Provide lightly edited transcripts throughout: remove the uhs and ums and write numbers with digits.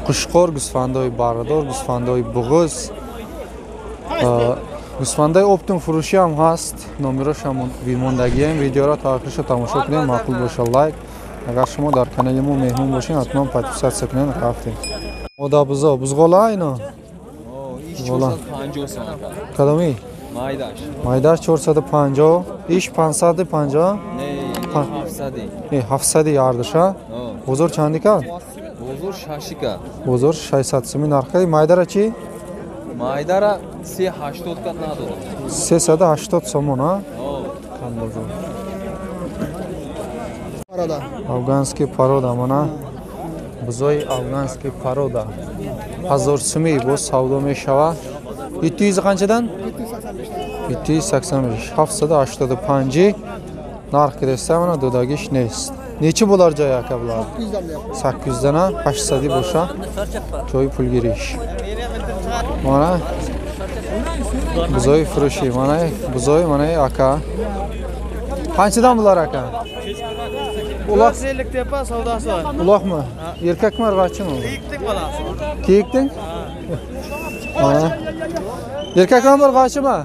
Қушқор, гӯсфандҳои баррадор, гӯсфандҳои буғуз, гӯсфандаи оптом фурӯшӣ ҳам ҳаст. Номерошам мондагием. Видеоро то охирша тамошо кунем. Маъқул боша лайк. Агар шумо дар канали мо меҳмон бошед, ҳатман подписаться кунед. Рафтем. Ода бузо, бузғола ино? Кадоми? Майдаш. Майдаш 450, иш 550? Не, 700. Не, 700 ярдиша. Бозор чанди кард? Бозор 6 кард. Бозор 600 суми нархи. Майдара чи? Майдара 380 кард надорад. 380 сомон, а? Кам бозор. Афганский порода, мана. Бузои афганский порода. 1000 суми боз савдо мешавад. 700 qanchadan? 785. 785 нарх кираса, mana dodagish нест. Nechi bo'lar joyi aka bular? 800 dan 800 bo'sha. Joyi pul girish. Mana buzoy furushi, mana buzoy, mana aka. Qanchadan bular aka? Uloq 50 tepa savdosi bor. Uloqmi? Erkakmi, urg'ochimi? Kiyikning bolasi. Kiyikning? Mana. Erkakmi, urg'ochimi?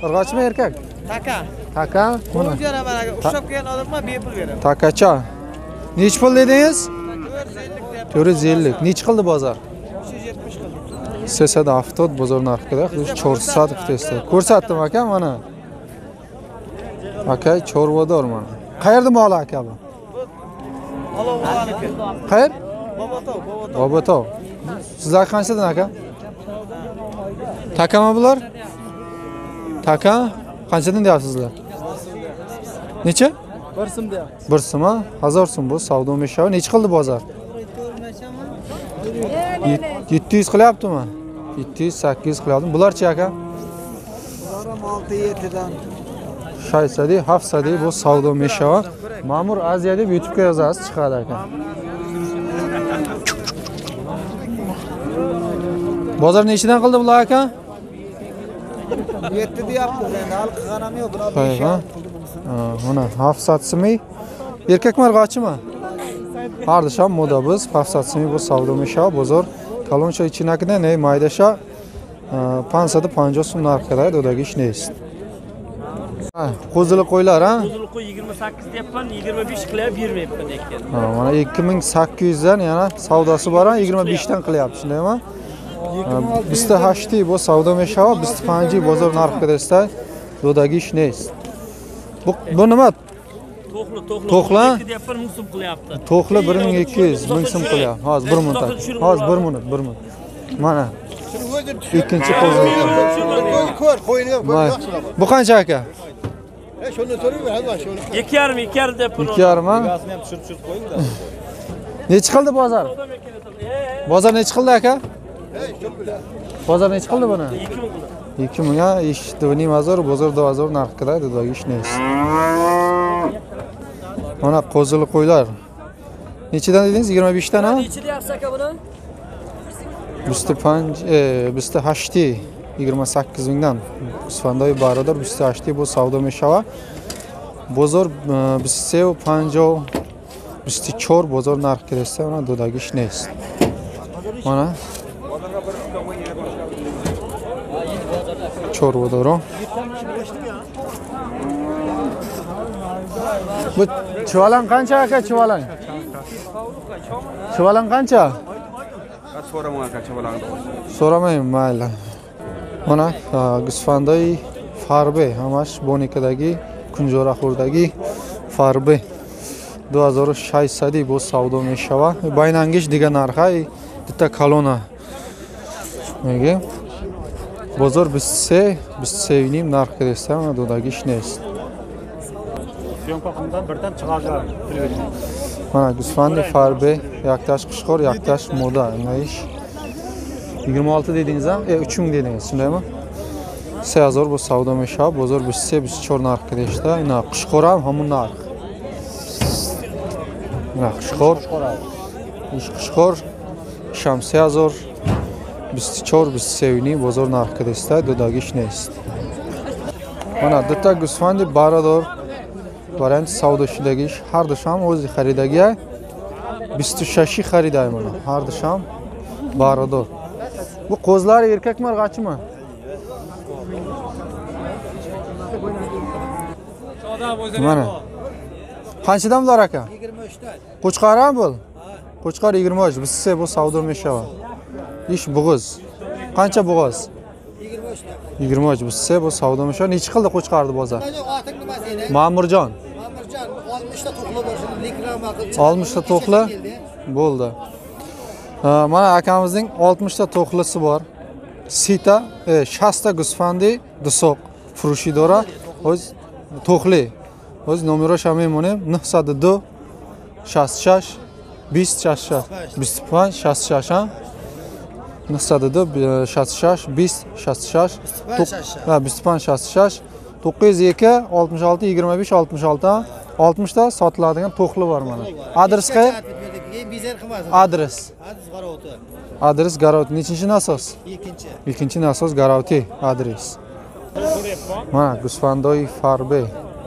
Urg'ochimi, erkak? Taka. Taka? Pul beraman aka. Ushlab kelgan odamga bepul beraman. Takacha. Nechi pul dedingiz? 450. Nechi qildi bozor? 370 qildi. 370 bozor narxida, 400 kutasiz. Ko'rsatdim aka mana. Aka chorvador mana. Qayerda moli aka bu? Olovovaniki. Qayer? Bobotov, Bobotov. Bobotov. Sizlar qanchadan aka? Takami bular? Taka qanchadan deyapsizlar? Necha? 1 so'm deyapmiz. 1 so'm, 1000 so'm bu savdo meshavi. Necha qildi bozor? 700 qilyaptimi? 700, 800 qilyapti. Bularchi aka? Bular ham 6-7 dan. 600, 700 bu savdo meshavi. Ma'mur Aziya deb YouTube'ga yozasiz, chiqadi aka. Bozor nechidan qildi bular aka? 7 deyapmiz endi, hali qilgan ham yo'q, bular 5 qildi bunisi. Mana 700 so'mi. Erkakmi, urg'ochimi? Hardisham moda biz 700 so'mi bu savdo meshavi. Bozor kaloncha ichinakida ne maydasha 550 so'm narxida dodagish neist. Qo'zili qo'ylar, ha? Qo'zili qo'y 28 deyapman, 25 qilyapti, bermayapman ekan. Ha, mana 2800 dan yana savdosi bor, 25 dan qilyapti, shundaymi? 28 bu savdo meshavi, 25 bozor narxida dodagish neist. Bu nima? To'xli, to'xli. To'xli? Deyapman, 1000 so'm qilyapti. To'xli 1200, 1000 so'm qilyapti. Hozir 1 minut. Hozir 1 minut, 1 minut. Mana. Ikkinchi qo'zili. Ko'r, qo'yini ham ko'r, yaxshilab. Bu qancha aka? Shuni so'rayman, shuni. 2,5, 2,5 deyapman. 2,5 ha? Gasini ham tushirib qo'ying-da. Nechi qildi bozor? Bozor nechi qildi aka? Bozor nechi qildi buni? 2000 qildi. 2000 ha, eshitdi, 2500, bozor 2000 narxida dedi, ish neist. Mana qo'zili qo'ylar. Nechidan dedingiz? 25 dan ha? Nechi deyapsiz aka buni? 25, 28, 28 mingdan. G'usfandoy barodar 28 bu savdo meshava. Bozor 23 50 24 bozor narx kirsa, mana dodagish neist. Mana chorvadoro. Bu chuvalang qancha aka, chuvalang? Chuvalang qancha? So'ramang aka, chuvalangni. So'ramayman, mayli. Mana g'usfandoy farbe, hamash bonikadagi, kunjoraxo'rdagi farbe 2600 bu savdo meshava. Baynangish degan narxi bitta kolona. Nega? Bozor 23, 23 narx kirsa, mana dodagish neist. Mana g'usfandi farbe, yaktash qushqor, yaktash moda, nima ish? 26 dedingiz ha? 3000 dedingiz, shundaymi? 3000 bu savdo meshab, bozor 23, 24 narx kirishda. Ina qushqor ham hamun narx. Ina qushqor. Ish qushqor sham 3000 24, 23 bozor narx kirishda, dodagish neist. Mana bitta g'usfandi barador variant savdo shidagish, har dushanba o'zi xaridagi 26 xariday mana har dushanba Barador. Bu qo'zlar erkakmi, urg'achimi? Mana. Qanchadan bular aka? 23 dan. Qo'chqor ham bu? Qo'chqor 23. Bizse bu savdo meshava. Ish bo'g'iz. Qancha bo'g'iz? 23 dan. 23 bizse bu savdo meshava. Necha qildi qo'chqorni bozor? Oting nima seni? Ma'murjon. Ma'murjon 60 ta to'qli bor, shuni reklama qilib. 60 ta to'qli bo'ldi. Mana akamizning 60 ta to'qlisi bor. Sita, 60 ta gusfandi dusoq furushi dora. O'z to'qli. O'z nomeri shamemonim 902 66 20 66 25 66 ha. 902 66 20 66 ha 25 66 902 66 25 66 60 ta sotiladigan to'qli bor mana. Adres qayerda? Adres. Adres Garovti. Adres Garovti. Nechinchi nasos? Ikkinchi. Ikkinchi nasos Garovti adres. Mana gusfandoy farbe.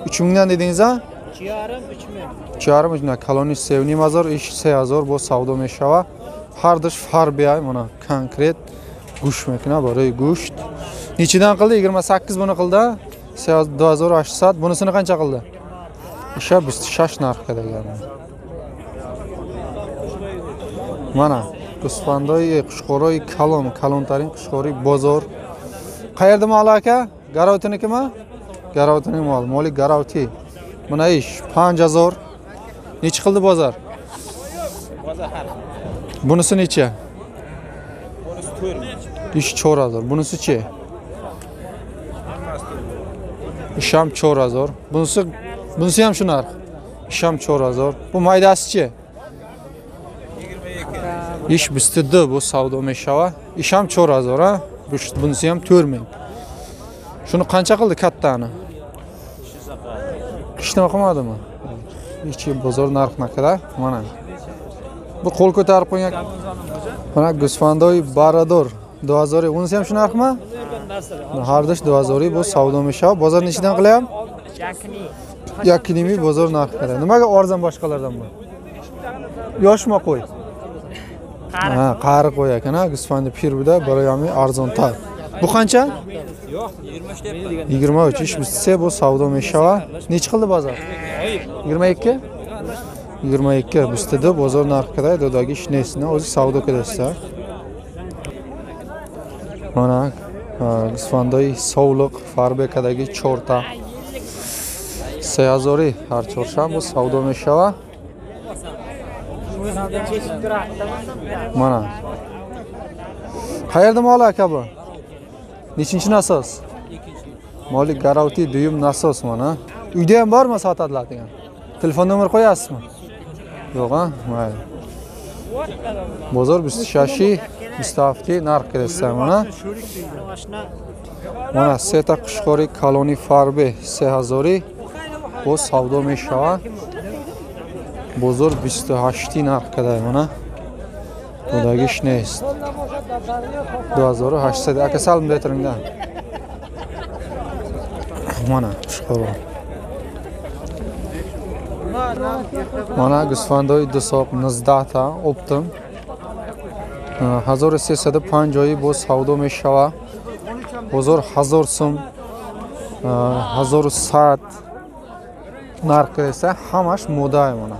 3000 dan dedingiz ha? 3,5 3000. 3,5 3000. Koloni 3,5 ish 3000 bu savdo meshava. Har dish farbe ay mana konkret go'sht mekina bor, go'sht. Nechidan qildi? 28 buni qildi. 2800. Bunisini qancha qildi? O'sha 26 narxga degan. Mana gusfandoy qushqoroy kalon, kalontarin qushqoroy bozor. Qayerda mol aka? Garovtinikimi? Garovtining moli, moli Garovti. Mana ish 5000. Necha qildi bozor? Bozor har. Bunisi necha? Bunisi 4000. Ish 4000. Bunisi-chi? Ish ham 4000. Bunisi ham shu narx. Ish ham 4000. Bu maydasi-chi? 22. Ish 22 bu savdo meshava. Ish ham 4000 ha. Bunisi ham 4000. Shuni qancha qildi kattani? Hech nima qilmadimi? Ichi bozor narxi-da mana. Bu qo'l ko'tarib qo'ygan. Mana gusfandoy barador 2000. Unisi ham shu narxmi? Har dish 2000 bu savdo meshava. Bozor nechidan qilyapti? Yakni bozor narxi. Nimaga arzon boshqalardan bu? Yoshmi qo'y? Ha, qari qo'y ekan ha, gusfandi pirbuda baroyami arzontar. Bu qancha? Yo'q, 23 deyapman. 23 ish bitsa bu savdo meshava. Necha qildi bozor? 22? 22 bitdi bozor narxida dodagi ish nesini o'zi savdo qilasiz. Mana gusfandoy sovliq Farbekadagi chorta. 3000 har chorshanba bu savdo meshava. Mana. Qayerda mol aka bu? Nechinchi nasos? Moli Garovti duyum nasos mana. Uyda ham bormi sotadilar degan? Telefon nomer qo'yasizmi? Yo'q ha? Mayli. Bozor 26 27 narx kelsa mana. Mana seta qushqori koloni farbe 3000 bu savdo meshava. Bozor 28 narx kaday mana. Budagi ish nest. 2800 aka salom betiringda. Mana qushqori. Mana gusfandoy dusoq 19 ta optim. 1350 bu savdo meshava. Bozor 1000 so'm 1100 narxi esa hamash moda mana.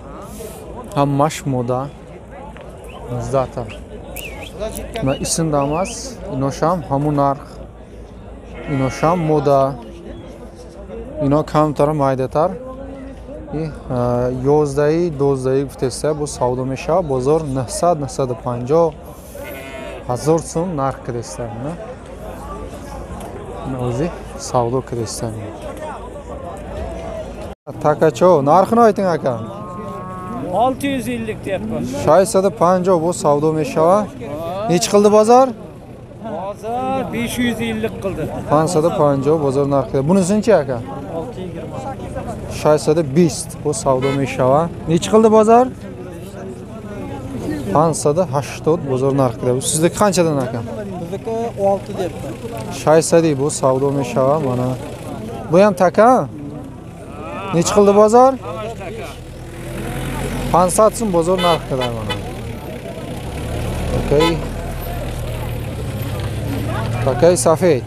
Hamash moda. 19 ta. Ma ismda emas, inosham hamu narx. Inosham moda. Ino kamtar maydatar. 11 12 gufta bu savdo meshava. Bozor 900 950 1000 so'm narx kirsa mana. O'zi savdo kirsa. Takacho narxini ayting aka. 650 deyapman. 650 bu savdo meshava. Necha qildi bozor? Bozor 550 qildi. 550 bozor narxi. Bunisi-chi aka? 620. 620 bu savdo meshava. Necha qildi bozor? 580 bozor narxi. Bu sizniki qanchadan aka? Bizniki 6 deyapman. 600 bu savdo meshava mana. Bu ham taka. Necha qildi bozor? 500 so'm bozor narxida mana. Okey. Такаи сафед.